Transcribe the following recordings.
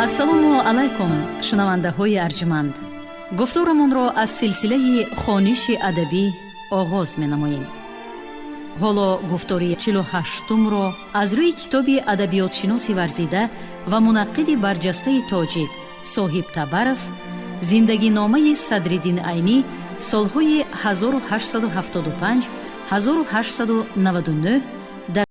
Ассалому алайкум, шунавандаҳои арҷманд. Гуфторамонро аз силсилаи хониши адабӣ оғоз менамоем. Ҳоло гуфтори 48-умро аз рӯи китоби адабиётшиноси варзида ва мунаққиди барҷастаи тоҷик Соҳиб Табаров «Зиндагиномаи Садриддин Айнӣ солҳои 1875 1899» дар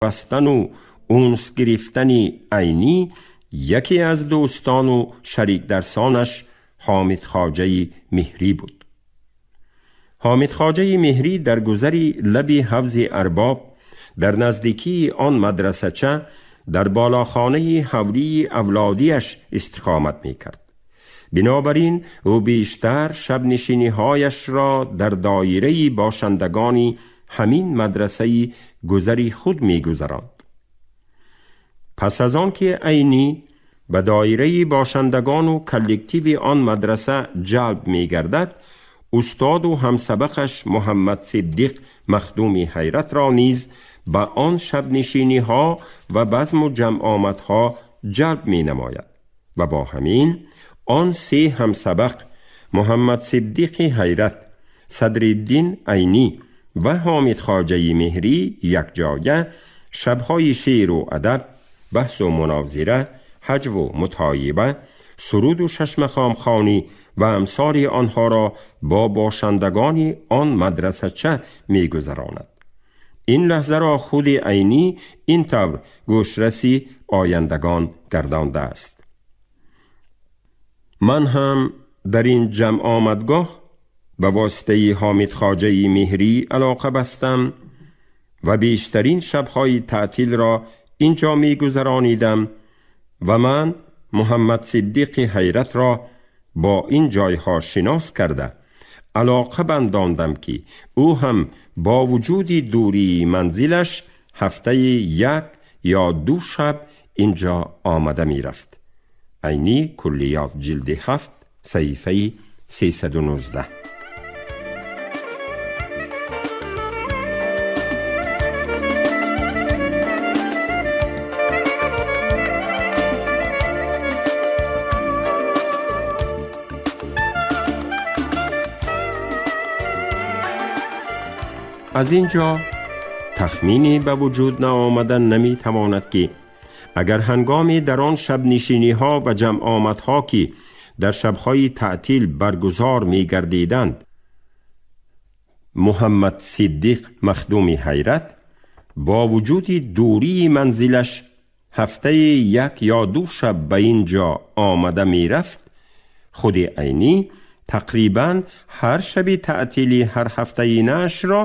бастану унс гирифтани Айнӣ яке аз дӯстону шарикдарсонаш Ҳомидхоҷаи Меҳрӣ буд. Ҳомидхоҷаи Меҳрӣ дар гузари лаби ҳавзи Арбоб, дар наздикии он мадрасача, дар болохонаи ҳавлии авлодиаш истиқомат мекард. Бинобар ин ӯ бештар шабнишиниҳояшро дар доираи бошандагони ҳамин мадрасаи гузари худ мегузаронд. Пас аз он ки Айнӣ ба доираи бошандагону коллективи он мадраса ҷалб мегардад, устоду ҳамсабақаш Муҳаммад Сиддиқ Махдуми Ҳайратро низ ба он шабнишиниҳо ва базму ҷамъомадҳо ҷалб менамояд ва бо ҳамин он се ҳамсабақ, Муҳаммад Сиддиқи Ҳайрат, Садриддин Айнӣ ва Ҳомидхоҷаи Меҳрӣ, якҷоя шабҳои шеъру адаб, баҳсу мунозира, ҳаҷву мутоиба, суруду шашмақомхонӣ ва амсори онҳоро бо бошандагони он мадрасача мегузаронад. Ин лаҳзаро худи Айнӣ ин тавр гӯшраси ояндагон гардондааст: «Ман ҳам дар ин ҷамъомадгоҳ ба воситаи Ҳомидхоҷаи Меҳрӣ алоқа бастам ва бештарин шабҳои таътилро ин ҷо мегузаронидам ва ман Муҳаммад Сиддиқи Ҳайратро бо ин ҷойҳо шинос карда, алоқа бандондам, ки ӯ ҳам бо вуҷуди дурии манзилаш ҳафтаи як ё ду шаб ин ҷо омада мерафт». Айнӣ, Куллиёт, ҷилди 7, саҳифаи 319. Аз ин ҷо тахминӣ ба вуҷуд наомада наметавонад, ки агар ҳангоме дар он шабнишиниҳо ва ҷамъомадҳо, ки дар шабҳои таътил баргузор мегардиданд, Муҳаммад Сиддиқ Махдуми Ҳайрат бо вуҷуди дурии манзилаш ҳафтаи як ё ду шаб ба ин ҷо омада мерафт, худи Айнӣ тақрибан ҳар шаби таътили ҳар ҳафтаи нашрро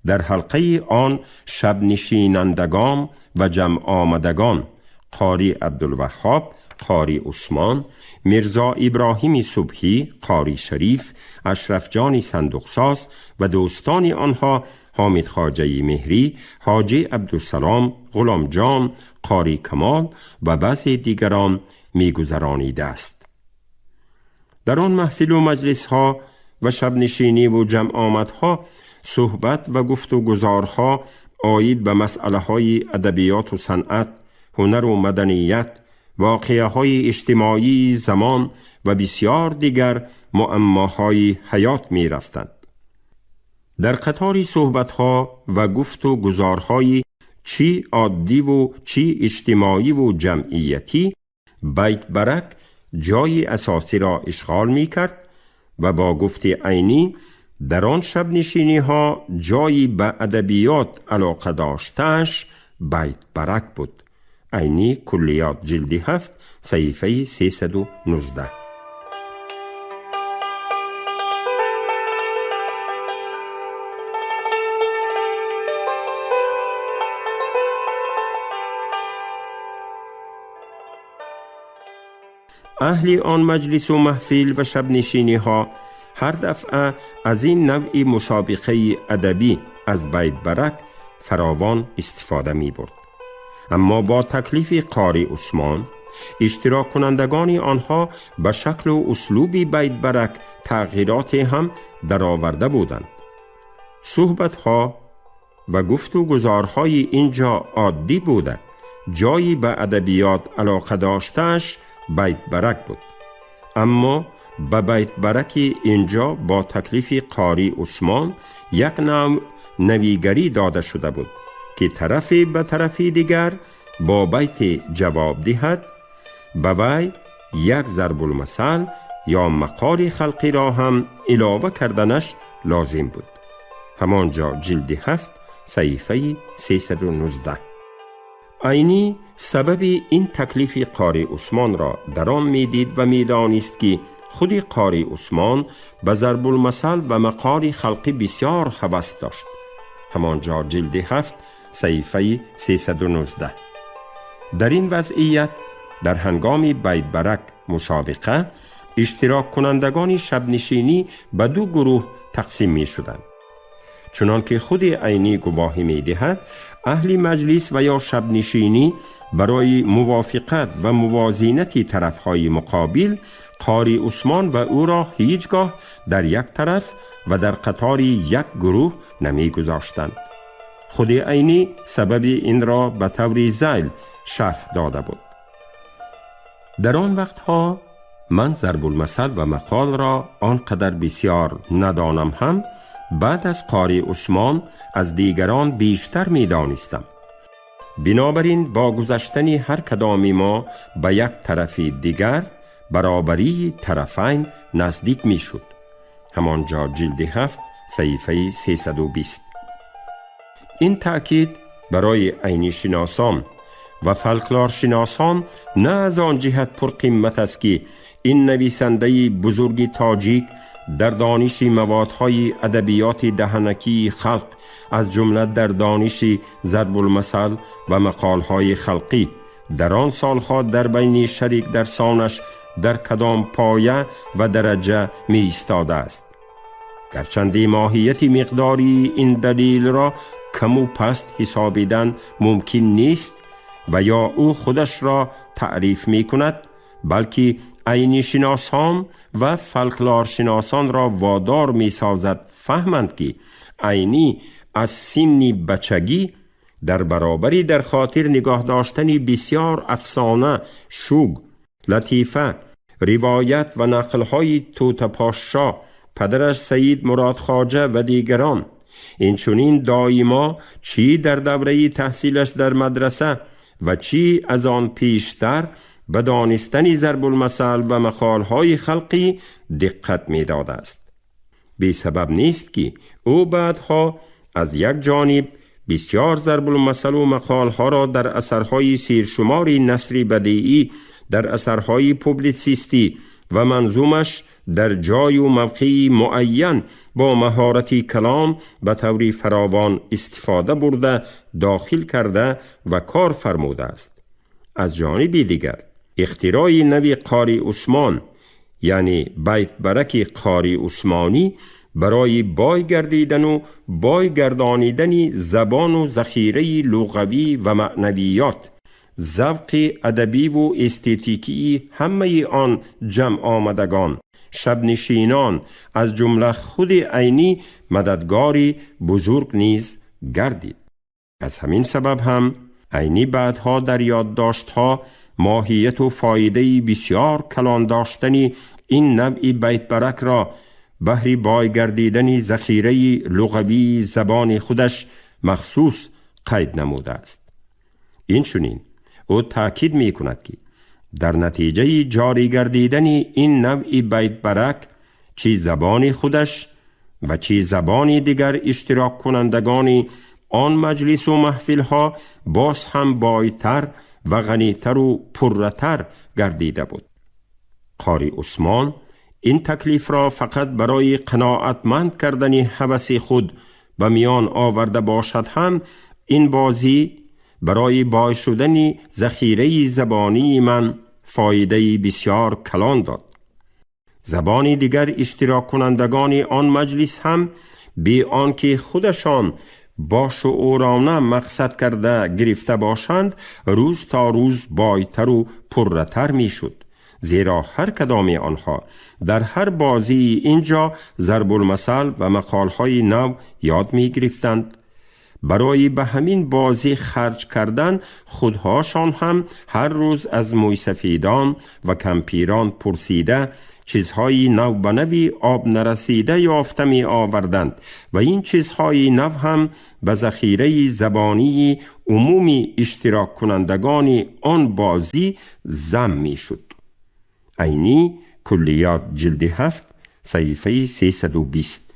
дар ҳалқаи он шабнишинандагон ва ҷамъомадагон Қори Абдулваҳҳоб, Қори Усмон, Мирзо Иброҳими Субҳӣ, Қори Шариф, Ашрафҷони Сандуқсоз ва дӯстони онҳо Ҳомид Хоҷаи Меҳрӣ, Ҳоҷи Абдусалом, Ғуломҷон, Қори Камол ва баъзе дигарон мегузаронидааст. Дар он маҳфилу маҷлисҳо ва шабнишиниву ҷамъомадҳо суҳбат ва гуфту гузорҳо оид ба масъалаҳои адабиёту санъат, ҳунару маданият, воқеаҳои иҷтимоии замон ва бисёр дигар муаммоҳои ҳаёт мерафтанд. Дар қатори суҳбатҳо ва гуфту гузорҳои чӣ оддиву чӣ иҷтимоиву ҷамъиятӣ байтбарак ҷои асосиро ишғол мекард ва бо гуфти Айнӣ дар он шабнишиниҳо ҷои ба адабиёт алоқа доштааш байтбарак буд. Айнӣ, Куллиёт, ҷилди 7, саҳифаи 319. Аҳли он маҷлису маҳфил ва шабнишиниҳо ҳар дафъа аз ин навъи мусобиқаи адабӣ аз байтбарак фаровон истифода мебурд. Аммо бо таклифи Қори Усмон иштироккунандагони онҳо ба шаклу услуби байтбарак тағйироте ҳам дароварда буданд. Суҳбатҳо ва гуфту гузорҳои ин ҷо оддӣ буда, ҷои ба адабиёт алоқа доштааш байтбарак буд. Аммо ба байтбараки ин ҷо бо таклифи Қори Усмон як навъ навигарӣ дода шуда буд, ки тарафе ба тарафи дигар бо байте ҷавоб диҳад, ба вай як зарбулмасал ё мақоли халқиро ҳам илова карданаш лозим буд. Ҳамон ҷо, ҷилди 7, саҳифаи 319. Айнӣ сабаби ин таклифи Қори Усмонро дар он медид ва медонист, ки худи Қори Усмон ба зарбулмасал ва мақоли халқӣ бисёр ҳавас дошт. Ҳамон ҷо, ҷилди 7, саҳифаи 319. Дар ин вазъият дар ҳангоми байтбарак мусобиқа иштироккунандагони шабнишинӣ ба ду гурӯҳ тақсим мешуданд. Чунон ки худи Айнӣ гувоҳӣ медиҳад, аҳли маҷлис ва ё шабнишинӣ барои мувофиқат ва мувозинати тарафҳои муқобил Қори Усмон ва ӯро ҳеҷ гоҳ дар як тараф ва дар қатори як гурӯҳ намегузоштанд. Худи Айнӣ сабаби инро ба таври зайл шарҳ дода буд. Дар он вақтҳо ман зарбулмасал ва мақолро он қадар бисёр надонам ҳам, баъд аз Қори Усмон аз дигарон бештар медонистам. Бинобар ин бо гузаштани ҳар кадоми мо ба як тарафи дигар баробарии тарафайн наздик мешуд. Ҳамон ҷо, ҷилди 7, саҳифаи 320. Ин таъкид барои айнишиносон ва фолклоршиносон на аз он ҷиҳат пурқимат аст, ки ин нависандаи бузурги тоҷик дар дониши маводҳои адабиёти даҳанакии халқ, аз ҷумла дар дониши зарбулмасал ва мақолҳои халқӣ дар он солҳо дар байни шарикдарсонаш дар кадом поя ва дараҷа меистодааст. Гарчанде моҳияти миқдории ин далелро каму паст ҳисобидан мумкин нест ва ё ӯ худашро таъриф мекунад, балки айнишиносон ва фолклоршиносонро водор месозад фаҳманд, ки Айнӣ аз синни бачагӣ дар баробари дар хотир нигоҳ доштани бисёр афсона, шуг, латифа, ривоят ва нақлҳои Тӯтапошшо, падараш Саид Муродхоҷа ва дигарон. Инчунин доимо чӣ дар давраи таҳсилаш дар мадраса ва чӣ аз он пештар ба донистани зарбулмасал ва мақолҳои халқӣ диққат медодааст. Бесабаб нест ки ӯ баъдҳо аз як ҷониб бисёр зарбулмасалу мақолҳоро дар асарҳои сершумори насри бадиӣ, дар асарҳои публитсистӣ ва манзумаш дар ҷою мавқеи муайян бо маҳорати калом ба таври фаровон истифода бурда, дохил карда ва кор фармудааст. Аз ҷониби дигар, ихтирои нави Қори Усмон, яъне байтбараки Қори Усмонӣ, барои бой гардидану бой гардонидани забону захираи луғавӣ ва маънавиёт, завқи адабиву эстетикии ҳамаи он ҷамъомадагон, шабнишинон, аз ҷумла худи Айнӣ, мададгори бузург низ гардид. Аз ҳамин сабаб ҳам Айнӣ баъдҳо дар ёддоштҳо моҳияту фоидаи бисёр калон доштани ин навъи байтбаракро баҳри бой гардидани захираи луғавии забони худаш махсус қайд намудааст. Инчунин ӯ таъкид мекунад, ки дар натиҷаи ҷорӣ гардидани ин навъи байтбарак чӣ забони худаш ва чӣ забони дигар иштироккунандагони он маҷлису маҳфилҳо боз ҳам бойтар ва ғанитару пурратар гардида буд. Қори Усмон ин таклифро фақат барои қаноатманд кардани ҳаваси худ ба миён оварда бошад ҳам, ин бозӣ барои бой шудани захираи забонии ман фоидаи бисёр калон дод. Забони дигар иштироккунандагони он маҷлис ҳам бе он ки худашон бо шуурона мақсад карда гирифта бошанд, рӯз то рӯз бойтару пурратар мешуд, зеро ҳар кадоми онҳо дар ҳар бозии ин ҷо зарбулмасал ва мақолҳои нав ёд мегирифтанд. Барои ба ҳамин бозӣ харҷ кардан худҳошон ҳам ҳар рӯз аз мӯйсафедон ва кампирон пурсида, чизҳои нав ба нави об нарасида ёфта меоварданд ва ин чизҳои нав ҳам ба захираи забонии умуми иштироккунандагони он бозӣ зам мешуд. Айнӣ, Куллиёт, ҷилди 7, саҳифаи 320.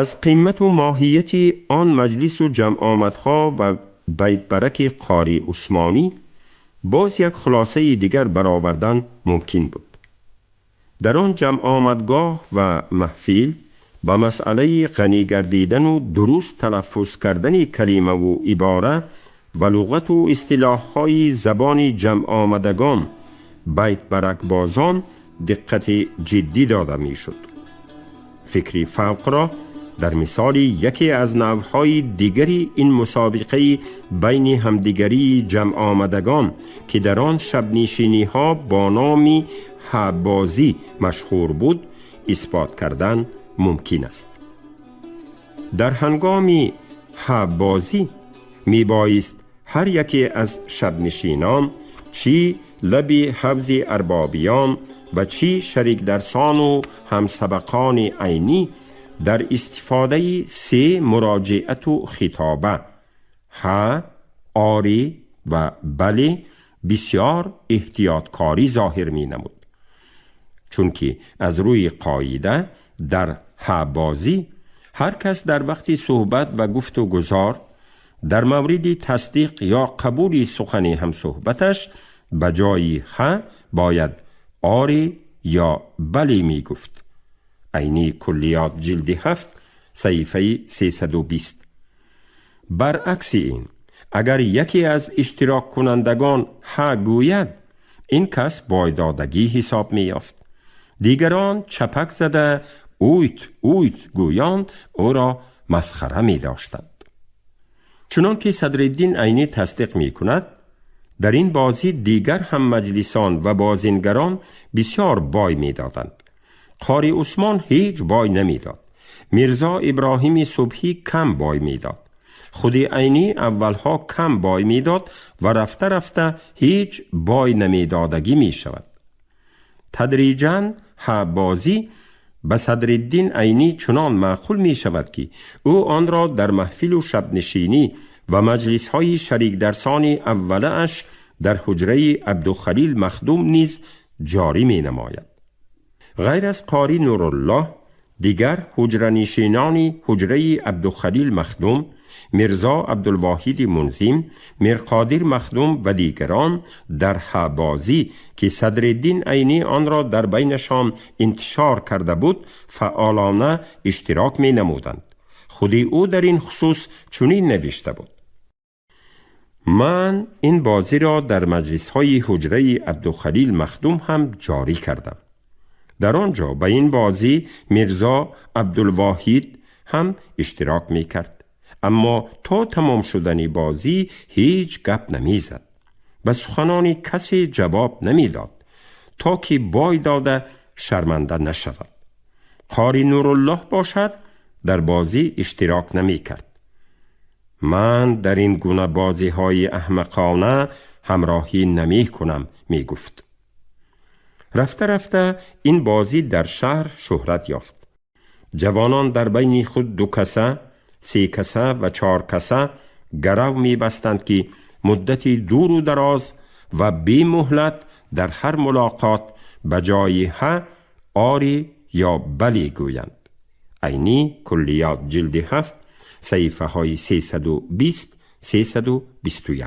Аз қимату моҳияти он маҷлису ҷамъомадҳо ва байтбараки Қори Усмонӣ боз як хулосаи дигар баровардан мумкин буд. Дар он ҷамъомадгоҳ ва маҳфил ба масъалаи ғанӣ гардидану дуруст талаффуз кардани калимаву ибора ва луғату истилоҳҳои забони ҷамъомадагон, байтбаракбозон диққати ҷиддӣ дода мешуд. Фикри фавқро дар мисоли яке аз навъҳои дигари ин мусобиқаи байни ҳамдигарии ҷамъомадагон, ки дар он шабнишиниҳо бо номи ҳабозӣ машҳур буд, исбот кардан мумкин аст. Дар ҳангоми ҳабозӣ мебоист ҳар яке аз шабнишинон, чӣ лаби ҳавзи арбобиён ва чӣ шарикдарсону ҳамсабақони Айнӣ, дар истифодаи се муроҷиату хитоба ҳа, орӣ ва бале бисёр эҳтиёткорӣ зоҳир менамуд, чунки аз рӯи қоида дар ҳабозӣ ҳар кас дар вақти суҳбат ва гуфту гузор дар мавриди тасдиқ ё қабули сухани ҳамсуҳбаташ ба ҷои ҳа бояд орӣ ё бале мегуфт. Айнӣ, Куллиёт, ҷилди 7, саҳифаи 320. Баръакси ин, агар яке аз иштироккунандагон ҳа гӯяд, ин кас бойдодагӣ ҳисоб меёфт. Дигарон чапак зада, уйт уйт гӯён ӯро масхара медоштанд. Чунон ки Садриддин Айнӣ тасдиқ мекунад, дар ин бозӣ дигар ҳаммаҷлисон ва бозингарон бисёр бой медоданд. قاری عثمان هیچ بای نمیداد. میرزا ابراهیم صبحی کم بای میداد. خود عینی اولها کم بای میداد و رفته رفته هیچ بای نمیدادگی می شود. تدریجاً بازی به صدرالدین عینی چنان معقول می شود که او آن را در محفل و شبنشینی و مجلس های شریک درسان اوله اش در حجره عبدالخلیل مخدوم نیز جاری می نماید. غیر از قاری نورالله، دیگر حجره نشینان حجره عبدالخلیل مخدوم، میرزا عبدالواحد منظم، میرقادر مخدوم و دیگران در حبازی که صدرالدین عینی آن را در بینشان انتشار کرده بود فعالانه اشتراک می نمودند. خود او در این خصوص چنین نوشته بود: من این بازی را در مجلس های حجره عبدالخلیل مخدوم هم جاری کردم. در آنجا به این بازی میرزا عبدالواحد هم اشتراک می کرد. اما تا تمام شدن بازی هیچ گپ نمی زد. به سخنان کسی جواب نمی داد تا که بای داده شرمنده نشود. قاری نورالله باشد در بازی اشتراک نمی کرد. من در این گونه بازی های احمقانه همراهی نمی کنم، می گفت. رفته رفته این بازی در شهر شهرت یافت. جوانان در بین خود 2 کسه، 3 کسه و 4 کسه گرو می بستند که مدتی دور و دراز و بی مهلت در هر ملاقات به جای ها آری یا بلی گویند. عینی کلیات جلد 7 صحیفه های 320 321.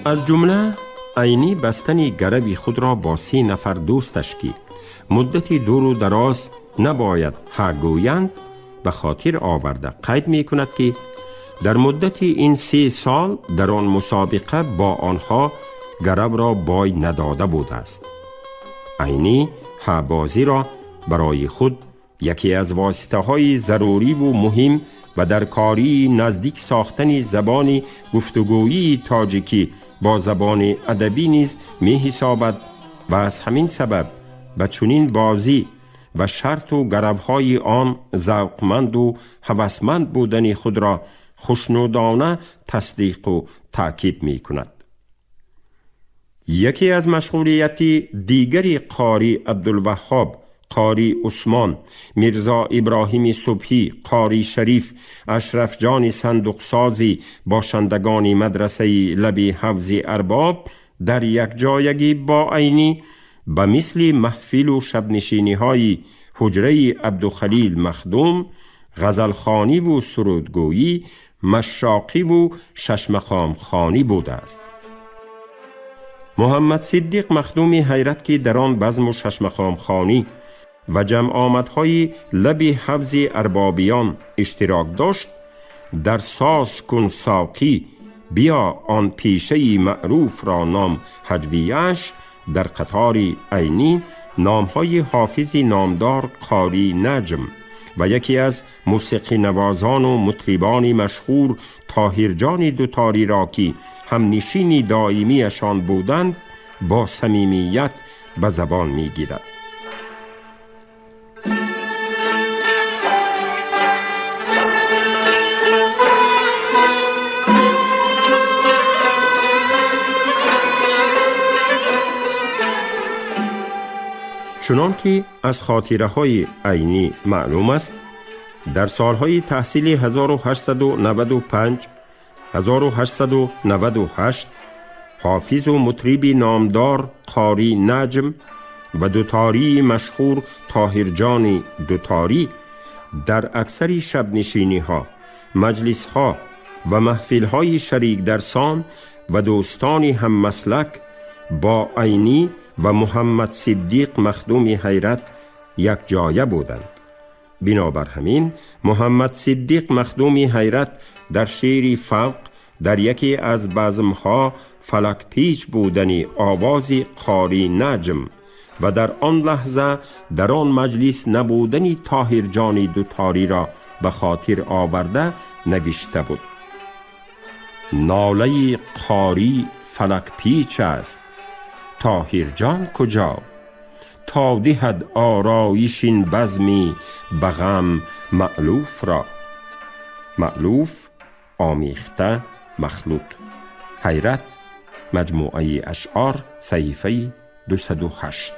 از جمله عینی بستن گروی خود را با 3 نفر دوستش که مدتی دور و دراز نباید ها گویند به خاطر آورده قید می کند که در مدت این 3 سال در آن مسابقه با آنها گرو را بای نداده بوده است. عینی ها بازی را برای خود یکی از واسطه های ضروری و مهم و در کاری نزدیک ساختن زبان گفتگویی تاجیکی با زبان ادبی نیز می حسابد و از همین سبب به چنین بازی و شرط و گروهای آن ذوقمند و هوسمند بودن خود را خوشنودانه تصدیق و تأکید می کند. یکی از مشغولیت دیگری قاری عبدالوهاب، قاری عثمان، میرزا ابراهیم صبحی، قاری شریف، اشرف جان صندوقسازی باشندگان مدرسه لبی حوض ارباب در یک جایگی با عینی به مثل محفل و شبنشینی های حجره عبدالخلیل مخدوم، غزلخوانی و سرودگویی، مشاقی و ششمقام خوانی بوده است. محمد صدیق مخدوم حیرت که در آن بزم و ششمقام خوانی و جمع آمدهای لب حوض اربابیان اشتراک داشت، در ساز کن ساقی بیا آن پیشه معروف را نام هجویش در قطار عینی نامهای حافظ نامدار قاری نجم و یکی از موسیقی نوازان و مطربان مشهور طاهرجان دوتاری را که همنشین دائمیشان بودند با صمیمیت به زبان میگیرد. چنان که از خاطره های عینی معلوم است، در سالهای تحصیل 1895 1898 حافظ و مطرب نامدار قاری نجم و دوتاری مشهور طاهرجان دوتاری در اکثر شبنشینی ها، مجلس ها و محفل های شریک درسان و دوستان هم مسلک با عینی و محمد صدیق مخدوم حیرت یک جایه بودند. بنابر همین محمد صدیق مخدوم حیرت در شعر فوق در یکی از بزمها فلک پیچ بودن آواز قاری نجم و در آن لحظه در آن مجلس نبودن طاهرجان دوتاری را به خاطر آورده نوشته بود: ناله قاری فلک پیچ است، طاهرجان کجا؟ تا دهد آرایش این بزمی به غم مألوف را. مألوف آمیخته، مخلوط. حیرت، مجموعه اشعار، صحیفه 208.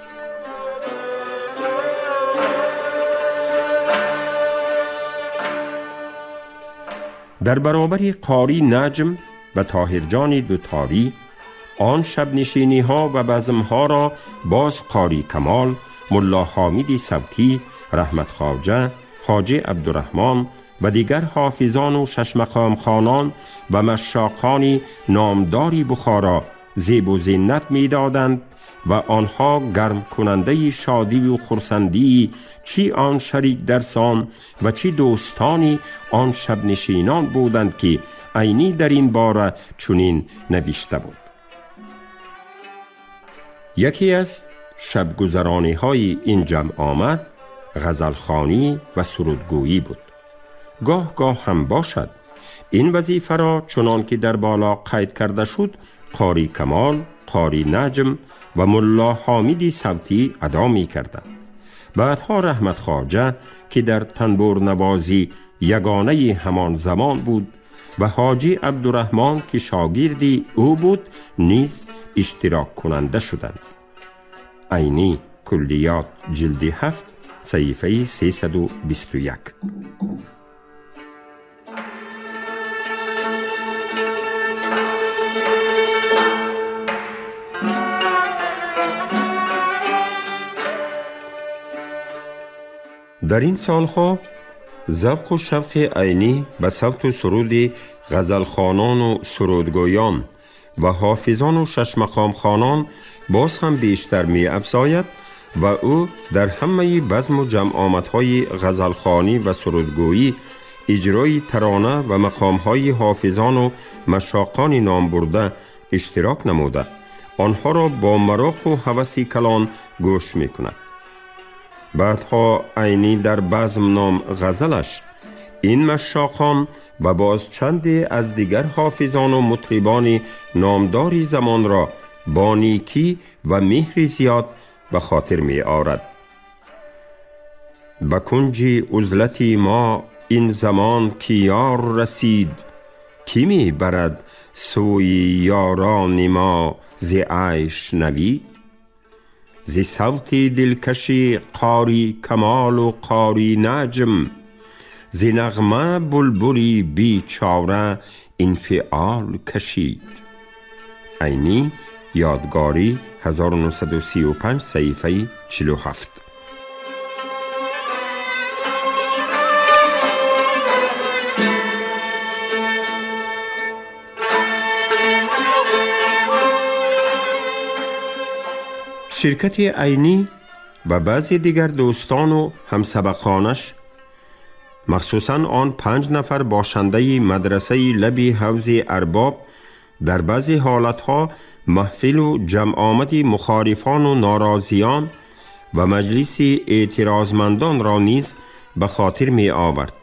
در برابر قاری نجم و طاهرجان دوتاری آن شب نشینی ها و بزم ها را باز قاری کمال، ملا حامد صوتی، رحمت خواجه، حاجی عبدالرحمن و دیگر حافظان و شش مقام خوانان و مشاقان نامداری بخارا زیب و زینت می دادند و آنها گرم کننده شادی و خرسندی چی آن شریک درسان و چی دوستانی آن شب نشینان بودند که عینی در این باره چنین نوشته بود: یکی از شبگذرانی های این جمع آمد غزلخوانی و سرودگویی بود. گاه گاه هم باشد. این وظیفه را چنان که در بالا قید کرده شد قاری کمال، قاری نجم و ملا حامد صوتی ادا می کردند. بعدها رحمت خواجه که در تنبور نوازی یگانه همان زمان بود و حاجی عبدالرحمن که شاگردی او بود نیز اشتراک کننده شدند. عینی کلیات جلد 7 صحیفه 321. در این سالها ذوق و شوق عینی به صوت و سرود غزلخوانان و سرودگویان و حافظان و شش مقام خوانان باز هم بیشتر می افزاید و او در همه بزم و جمع آمدهای غزلخوانی و سرودگویی، اجرای ترانه و مقامهای حافظان و مشاقان نام برده اشتراک نموده آنها را با مراق و هوس کلان گوش می کند. بعدها عینی در بزم نام غزلش این مشاقان و باز چندی از دیگر حافظان و مطربان نامداری زمان را با نیکی و مهر زیاد به خاطر می آورد. به کنج عزلت ما این زمان که یار رسید، کی می برد سوی یاران ما ز عیش نوید؟ ز صوت دلکش قاری کمال و قاری نجم، ز نغمه بلبلی بیچاره انفعال کشید. عینی یادگاری 1935 صحیفه 47. شرکت عینی و بعضی دیگر دوستان و همسبقانش، مخصوصاً آن 5 نفر باشنده مدرسه لبی حوض ارباب، در بعضی حالتها محفل و جمع آمد مخالفان و ناراضیان و مجلس اعتراضمندان را نیز به خاطر می آورد.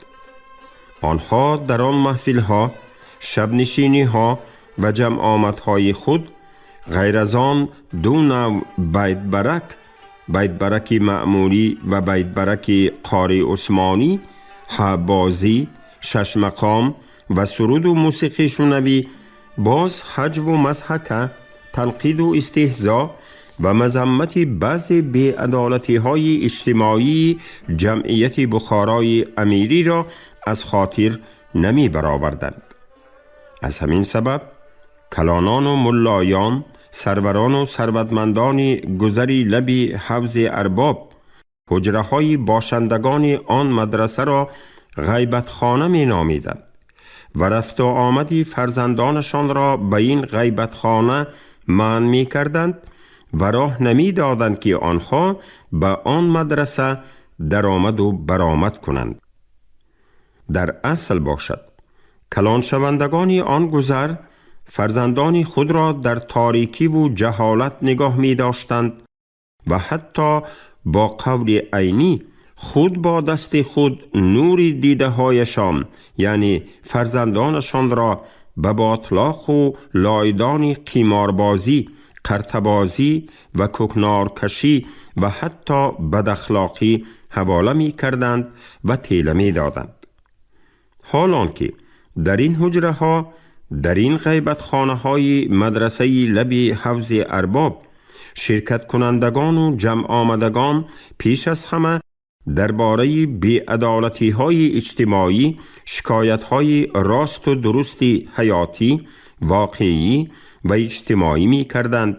آنها در آن محفلها، شبنشینی ها و جمع آمدهای خود غیر از آن 2 نوع بیت برک، بیت برک معمولی و بیت برک قاری عثمانی، حبازی، شش مقام و سرود و موسیقی شنوی، باز حجو و مضحکه، تنقید و استهزا و مذمت بعض بی‌عدالتی های اجتماعی جمعیت بخارای امیری را از خاطر نمی برآوردند. از همین سبب کلانان و ملایان، سروران و ثروتمندان گذری لبی حوض ارباب، حجره های باشندگان آن مدرسه را غیبت خانه می نامیدند و رفت و آمدی فرزندانشان را به این غیبت خانه منع می کردند و راه نمی دادند که آنها به آن مدرسه درآمد و برآمد کنند. در اصل باشد کلان شوندگان آن گذر فرزندان خود را در تاریکی و جهالت نگاه می داشتند و حتی با قول عینی خود با دست خود نور دیده هایشان، یعنی فرزندانشان را به باطلاق و لایدان قیماربازی، قرتبازی و کوکنارکشی و حتی بداخلاقی حواله می کردند و تیله می دادند. حال که در این حجره ها، در این غیبت خانه های مدرسه لب حوض ارباب، شرکت کنندگان و جمع آمدگان پیش از همه درباره بی‌عدالتی های اجتماعی، شکایت های راست و درست حیاتی، واقعی و اجتماعی می کردند.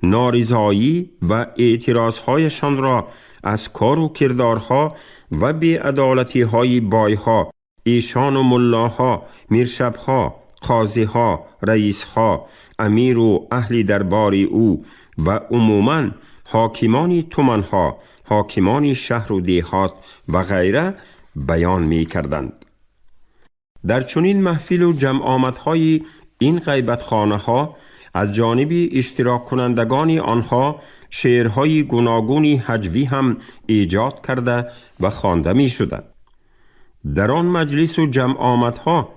نارضایی و اعتراضهایشان را از کار و کردارها و بی‌عدالتی های بایها، ایشان و ملاها، میرشبها، قاضیها، رئیسها، امیر و اهل دربار او و عموماً حاکمان تومنها، حاکمان شهر و دیهات و غیره بیان می کردند. در چنین محفل و جمع آمدهای این غیبت خانه ها از جانب اشتراک کنندگان آنها شعرهای گوناگون هجوی هم ایجاد کرده و خوانده می شدند. در آن مجلس و جمع آمدها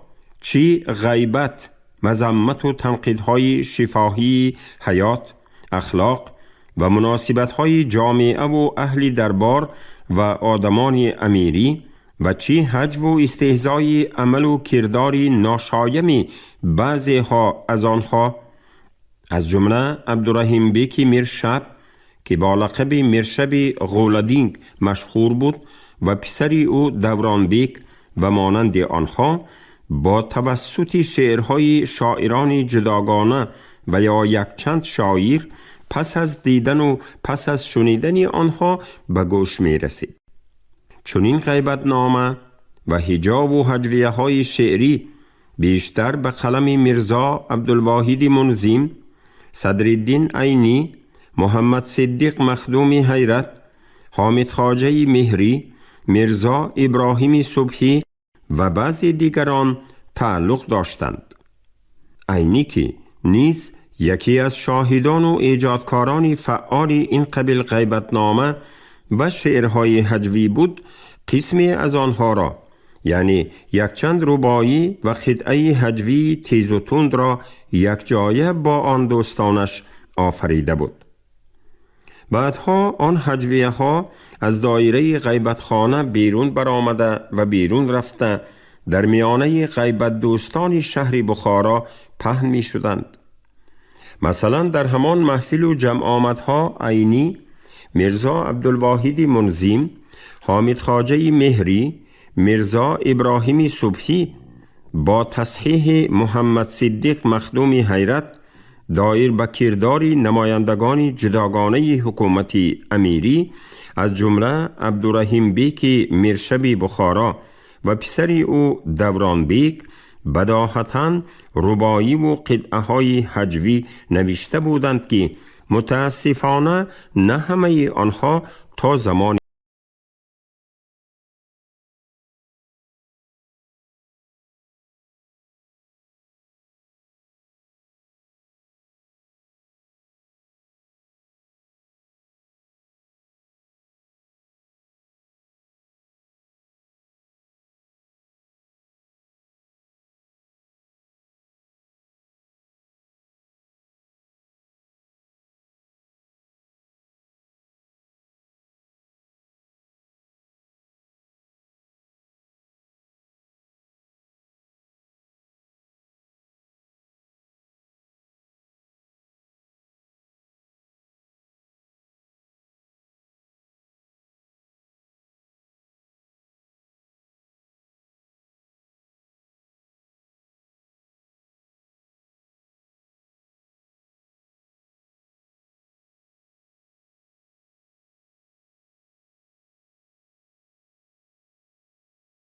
چی غیبت، مذمت و تنقیدهای شفاهی حیات، اخلاق و مناسبت‌های جامعه و اهل دربار و آدمان امیری و چی هجو و استهزای عمل و کردار ناشایم بعضی ها از آنها، از جمله عبدالرحیم بیک میرشب که با لقب میرشب غولدینگ مشهور بود و پسر او دوران بیک و مانند آنها، با توسط شعرهای شاعران جداگانه و یا یک چند شاعر پس از دیدن و پس از شنیدن آنها به گوش می رسید. چنین غیبت نامه و هجا و هجویه های شعری بیشتر به قلم میرزا عبدالواحد منظم، صدرالدین عینی، محمد صدیق مخدوم حیرت، حامد خواجه مهری، میرزا ابراهیم صبحی و بعضی دیگران تعلق داشتند. عینی که نیز یکی از شاهدان و ایجادکاران فعال این قبیل غیبتنامه و شعرهای هجوی بود، قسمی از آنها را، یعنی یک چند رباعی و قطعه هجوی تیز و تند را یک جایه با آن دوستانش آفریده بود. بعدها آن هجویه ها از دایره غیبتخانه بیرون برآمده و بیرون رفته در میانه غیبت دوستان شهر بخارا پهن می شدند. مثلا در همان محفل و جمع آمدها عینی، میرزا عبدالواحد منظم، حامد خواجه مهری، میرزا ابراهیم صبحی با تصحیح محمد صدیق مخدوم حیرت دایر به کردار نمایندگان جداگانه حکومت امیری، از جمله عبدالرحیم بیک میرشب بخارا و پسر او دوران بیک، بداهتا رباعی و قطعه های هجوی نوشته بودند که متاسفانه نه همه آنها تا زمان